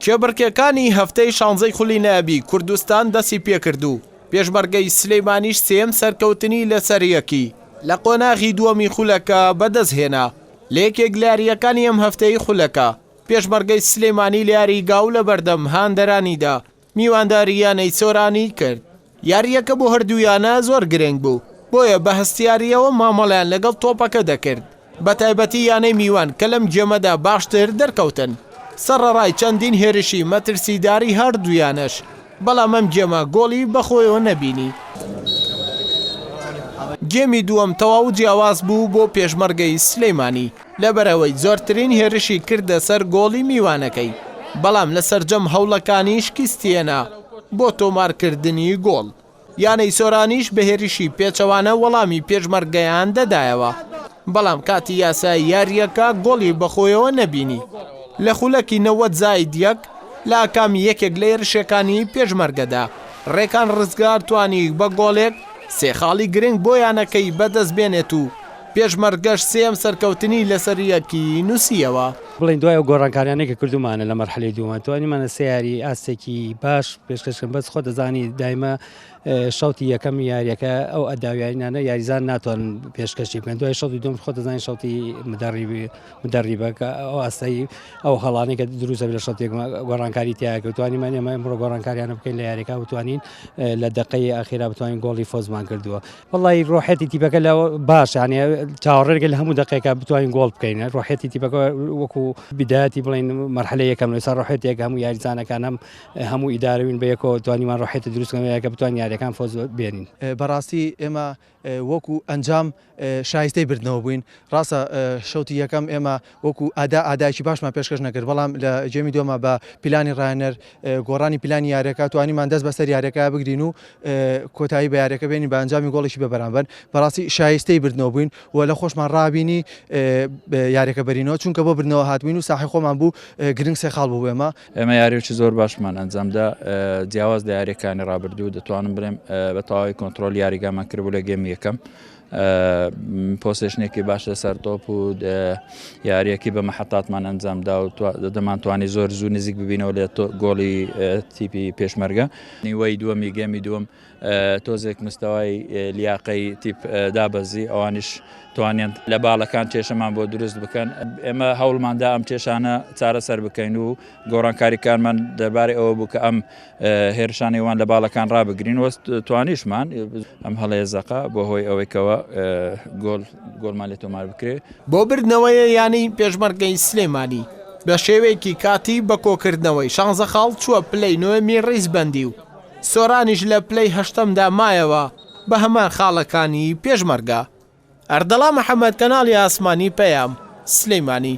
کێبڕکێکانی هەفتەی شانزەی خولی نایابی کوردستان دەستی پێکرد و پێشمەرگەی سلێمانیش سێیەم سەرکەوتنی لەسەریەکی لە قۆناغی دووەمی خولەکە بەدەستهێنا. لە یەکێک لە یارییەکانی ئەم هەفتەی خولەکە، پێشمەرگەی سلێمانی لە یاریگا و لەبەردەم هاندەرانیدا میوانداری یانەی سۆرانی کرد. یارییەکە بۆ هەردوو یانە زۆر گرنگ بوو، بۆیە بە هەستیارییەوە مامەڵەیان لەگەڵ تۆپەکە دەکرد، بەتایبەتی یانەی میوان کە لەم گێمەدا باشتر دەرکەوتن، سەڕەڕای چەندین هێرشی مەترسیداری هەردوو یانەش، بەڵام ئەم گێمە گۆڵی بەخۆیەوە نەبینی. گێمی دووەم تەواو جیاواز بوو بۆ پێشمەرگەی سلێمانی، لەبەرئەوەی زۆرترین هێرشی کردە سەر گۆڵی میوانەکەی، بەڵام لە سەرجەم هەوڵەکانی شکستیهێنا بۆ تۆمارکردنی گۆڵ. یانەی سۆرانیش بە هێرشی پێچەوانە وەڵامی پێشمەرگەیان دەدایەوە، بەڵام کاتی یاسایی یارییەکە گۆڵی بەخۆیەوە نەبینی. لە خولەکی 90 زائید یەک لە ئاکامی یەکێک لە هێرشەکانی پێشمەرگەدا، رێکان رزگار توانی بە گۆڵێک سێ خاڵی گرنگ بۆ یانەکەی بەدەستبێنێت و پێشمەرگەش سێیەم سەرکەوتنی لەسەریەکی نووسییەوە. بڵێین دوای ئەو گۆڕانکاریانەی کە کردوومانە لە مەرحەلەی دووەم توانیمانە سێ یاری ئاستێکی باش پێشکەش کەن بەس خۆت دەزانی دایمە شەوتی یەکەم یاریەکە ئەو ئەداویارینانە یاریزان ناتوانن پێشکەشی بکەن دوای شەوتی دوم خۆت دەزانی شەوتی مدەڕیبی مدەڕیبە کە ئەو ئاستایی ئەو هەڵانەی کە دروستە لە شەوتێک گۆڕانکاری تیا کرد توانیمان ئێمە ئەمڕۆ گۆڕانکاریانە بکەین لە یاریەکە بتوانین لە دقەی ئاخیرا بتوانین گۆڵی فۆزمان کردووە وەڵی ڕۆحەتی تیپەکە لە باش یانە چاوەڕێگە لە هەموو دقێکە بتوانین گۆڵ بکەین ڕۆحەتی تیپەکە وەکو بدایەتی بڵین مەرحلە یەکەم لەسا ڕۆحەتێک هەموو یاریزانەکان هەم هەموو ئیدارەوین بە یەکەوە توانیمان ڕۆحەتی دروستکەمەیەکە بتوان یاریەکان فۆز بێنین. بەڕاستی ئێمە وەکو ئەنجام شایستەی بردنەوە بووین، ڕاستە شەوتی یەکەم ئێمە وەکو ئەدا ئادایەکی باشمان پێشکەش نەکرد، بەڵام لە گێمی دووەما بە پلانی ڕاهێنەر گۆڕانی پلانی یاریەکە توانیمان دەست بەسەر یاریەکە بگرین و کۆتایی بە یاریەکە بێنین بە ئەنجامی گۆڵێکی بە بەرامبەر. بەڕاستی شایستەی بردنەوە بووین و لە خۆشمان ڕابینی یاریەکە بەرینەوە، چونکە بۆ بردنەوە هاتبووین و ساحەی خۆمان بوو گرنگ سێ خاڵ بوو بۆ ئێمە. ئێمە یارییەکی زۆر باشمان ئەنجامدا، جیاواز لە یارییەکانی ڕابردوو دەتوانم بڵێم بە تەواوی کۆنترۆڵی یاریگامان کردبوو لە گێمی یەکەم. possession ێکی باش لەسەر تۆپ و یاریەکی بە مەحەتاتمان ئەنجامدا و دەمانتوانی زۆر زوو نزیک ببینەوە لە گۆڵی تیپی پێشمەرگە. نیوەی دووەمی گێمی دووەم تۆزێک مستەوای لیاقەی تیپ دابەزی ئەوانیش توانیان لە باڵەکان کێشەمان بۆ دروست بکەن ئێمە هەوڵماندا ئەم کێشانە چارەسەر بکەین و گۆڕانکاریکانمان دەربارەی ئەوە بوو کە ئەم هێرشانی وان لە باڵەکان ڕابگرین وەست توانیشمان ئەم هەڵەیە زەقە بۆ هۆی ئەوەی کەەوە گۆل گۆڵمان لێ تۆمار بکرێ. بۆ بردنەوەی یانەی پێشمەرگەی سلێمانی بە شێوەیەکی کاتی بە کۆکردنەوەی شانزە خاڵ چووە پلەی نۆیەمی ڕیزبەندی و سۆرانیش لە پلەی هەشتەمدا مایەوە بە هەمان خاڵەکانی پێشمەرگە. ئەردەڵا محەمەد کەناڵی ئاسمانی پەیام، سلیمانی.